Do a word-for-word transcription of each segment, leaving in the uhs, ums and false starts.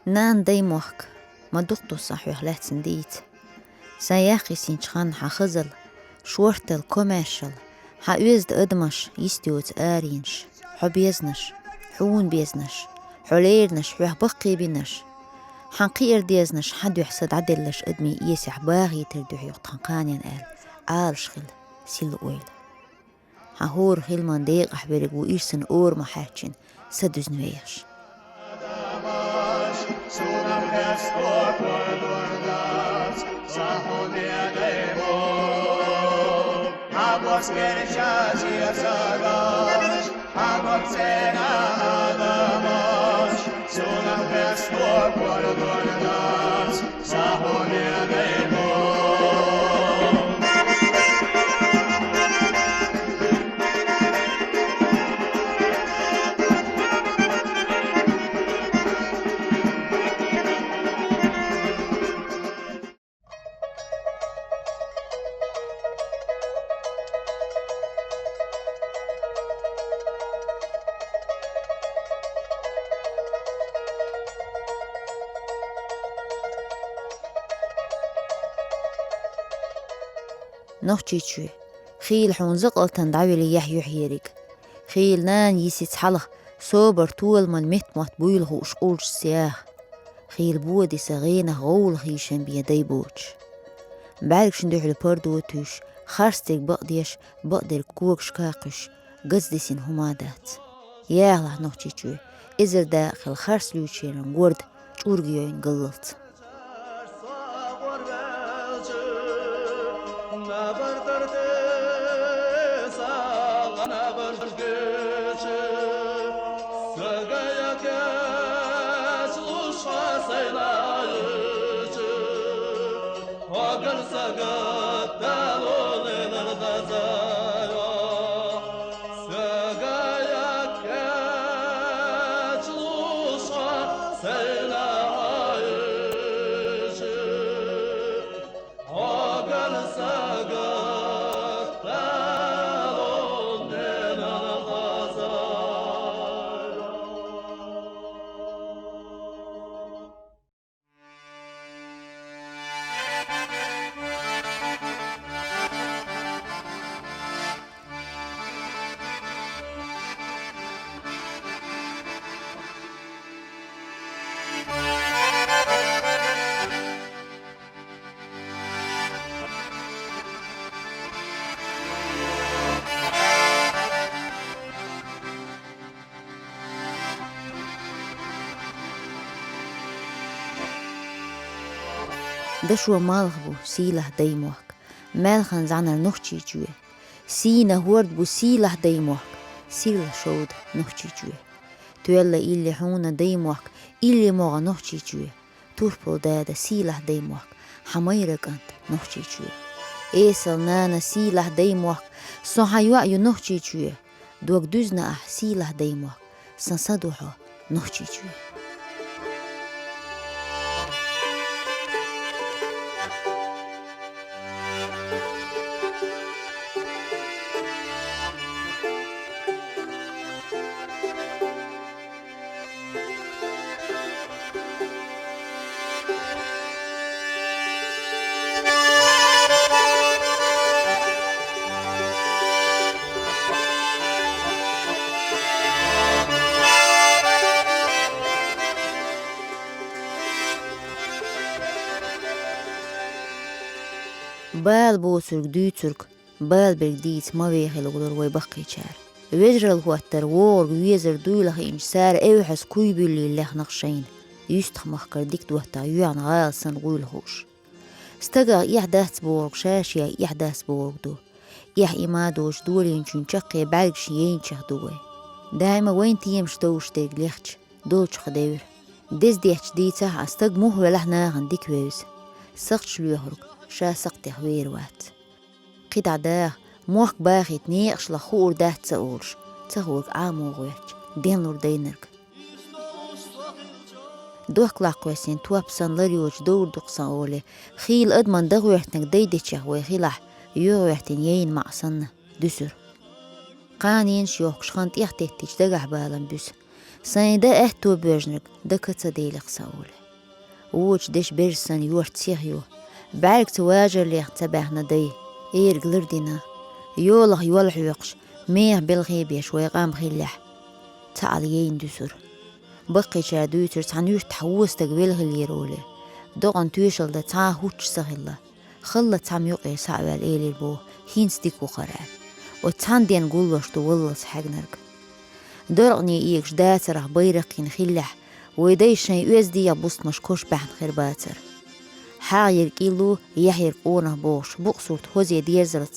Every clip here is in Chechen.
Нана Даймохк, ма дукха ду сан хьох лаьцна дийца. Сан яккхийсинчу ханна хьан хазалла, шорталла, комаьршалла, хьан оьзда адамаш, йист йоцу аренаш, хьо безнаш, хьуна безнаш, хьо леринарш хьох баккхийбинарш, хьан кхиар дезнаш хьан дуьхьа са дӀаделларш адамийн эсехь багӀийтар дуьхьа юха тхан кханенна аьлла, Ӏалаш хила, силла ойла. Хьан хӀора хиламан декъахь верг ву ирсан орамах хьаьччина са дуьзна вехаш. Нохчийчоь, хийла хьуна закъалтана дӀавели яхь юьхьериг. Хийла нана йисица хьалха собар толаман меттамотт буйла хууш къулчаш яха. Хийла боди сан гӀенах гӀовла хийшам бен дай боцуш. БӀаьргашна дуьхьал пардо туьйш, харцдерг бакъдеш, бакъдерг когашка кхуьйш, газдисина хӀума дац. Яхалахь, Нохчийчоь, эзар дакъа хила харц луьйчеран горда чӀурга йойна галлалц. Дашо малх бу, сийлахь Даймохк, маьлхан зӀанар Нохчийчоь. Сийна хӀорд бу, сийлахь Даймохк, сирла шовда Нохчийчоь. Тоьлла илли хьуна Даймохк, илли могӀа Нохчийчоь. Турпал дада, сийлахь Даймохк, хьан майра кӀант Нохчийчоь. Эсал нана, сийлахь Даймохк, со хьан йоӀ ю Нохчийчоь. Дог дуьзна ахь, сийлахь Даймохк, сан са ду хьо Нохчийчоь. Бала боцург дуьйцург, бала берг дийца ма вехалур вай баккхийчара. Вежаралла хӀоттар вогӀург везар дуйла хиъча, цара эвхьаза куй буьллийла лехнарг шайна, юьстах-махкара дика доттагӀа йоьгӀна гӀала санна гӀуйла хууш. Стагах эхь дац бохург ша-шех эхь дац бохург ду. Эхь и ма доцуш долийначун чаккхе бӀаьргашна яйначех ду вай. Даима вайн темаш довш дерг лехча, долчух девр. Деза детташ дийцахь а, стаг муха велахь нахана дика вевза. Сахча лоьхург, ша сакътех вер вац. КхидӀа даха, мохк бахийта некъаш лаха хуур дац ца олуш, ца хуур Ӏамо гӀоьртча, денлур дайнарг. Дохк лакхвесина топ санна лар йоцуш довр дукха сан оле, хийла адаман дан гӀоьртинарг дай дечех вай хилахь, йоьгӀоьртина яйна маӀа санна, дуьсура. Кханенаш йохкуш хан тӀех теттича дагахь балам буьсу. Сайн дан аьтто боьжнарг дака ца делех сан оле. Вочу деш берза санна йорта сех ю. БӀаьрга ца важар лех ца баьхна дай, эрга лардина. Йолах йол хьоькхуш, меха белхий беш вай къам хиллехь. Цхьаалла яйна дуьсура. Баккхийчара дуьйцура цхьана юьртахь вон стаг велхилера оле. Докъан тоьшалла дан цхьа а хӀуттуш ца хилла. Халла цхьамма юкъе схьа а ваьлла элира боху, хӀинца дика ву хӀара аьлла. Оцу цхьана ден гуллуш ду валлалц хьегнарг. Доркъане эгаш дацарах байракх йина хиллехь, вай дайша шайн оьзда дегӀан бустамаш кош баьхна хир бацара. ХьагӀ яра кӀиллу, яхь яра къонах бохуш, букъ сурт хӀозе дезалц,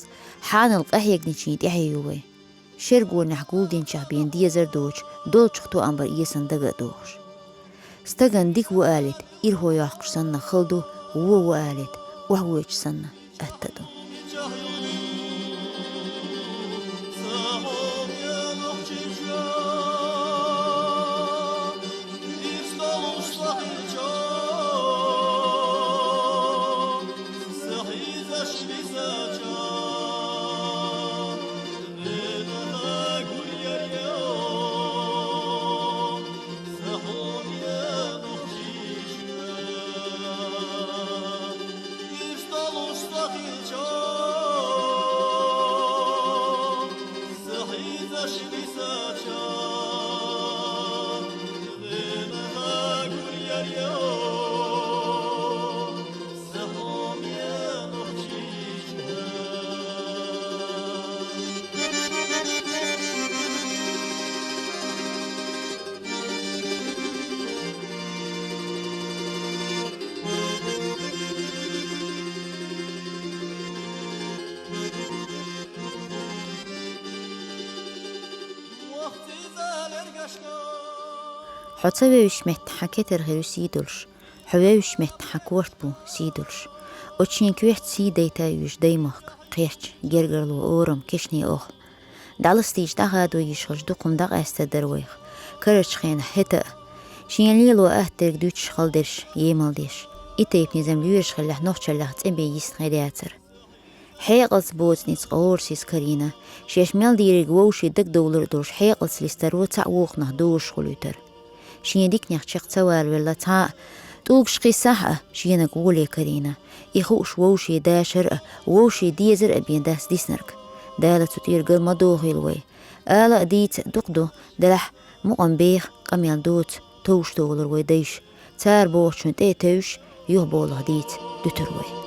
хьанал къахьегначийн тӀаьхье ю вай. Шергонехь гулдинчех бен дезар доцуш, долчух тоам бар эсан дага а дохуш. Стагана дика ву алийта, ирхо йоккхуш санна хала ду, вон ву алийта, охьавоьдуш санна атта ду. Хьо ца вевзаш метта хьан кетар хир ю сий долуш, хьо вевзаш метта хьан корта бу сий долуш. Оцу шен коьрта сий дайта а йоьшу даймохк, кхерч, гергарло, орам, кешне оха. ДӀаластийча дӀахадо йиш хилча дукха хӀума дӀакъаьстар дара вайх, карарчу хенахь хӀета а. Шен лело атта дерг дуьйцуш хала дерш, емал деш. И тайпа низам лоьраш хиллехь нохчаллех цӀе бен йисна хир яцара. Хьекъалца боцу ницкъ гӀорасиз карийна, шаьш мел дийриг вовшийн дагадовлар а долуш хьекъалца листаро цхьаъ вукхунах дозуш хуьлуьйтара. Шен диканех чекх ца валавелла цхьа а, тӀулгаш кхиссахь а, шенаг гӀоле карийна, и хууш вовшийн дашар а, вовшийн дезар а бен дац диснарг. Дала цу тӀера гал ма дохийла вай. Ала а дийца дукха ду, делахь мукъам беха, къамел доцу, товш товлур вай дайша. Цара бохучун тӀе а тевжаш, юхаболах дийца дуьтур вай.